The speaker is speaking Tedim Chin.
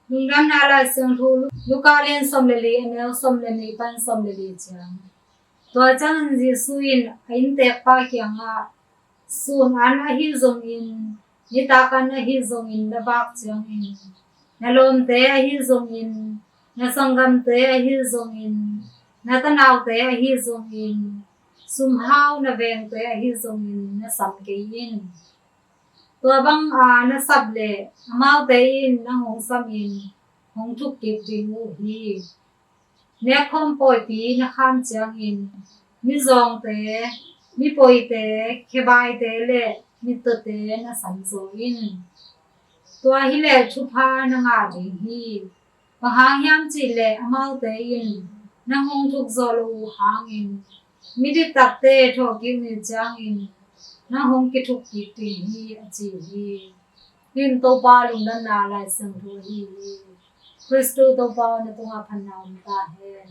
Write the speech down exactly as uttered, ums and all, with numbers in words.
Lungdamna Lai Siangtho Luka lian sawm le li, a neu sawm le nih pan sawm le li ciang. Tua ciangin Jesuh in a inntekpa kiangah, sun an ahi zongin, nitak an ahi zongin na vak ciangin, na lawmte ahi zongin, na sanggamte ahi zongin, na tanaute ahi zongin, sumhau na vengte ahi zongin na sam kei in. Tua banga na sap leh amaute in nang hong samin hong thuk kik ding uh hi. Nekkhawm pawipi na kham ciangin mizawngte, mipoite, khebaite le mittawte na sam zaw in. Tua hileh thupha na ngah ding hi. Bang hang hiam cihleh amaute in nang hong thuk zawh loh uh hangin midiktakte thawhkik ni ciangin nang hong kithuk kik ding hi, a ci hi. Hih in Topa Lungdamna Lai Siangtho ahi hi. Khristu Topa aw, na tungah phatna om ta hen.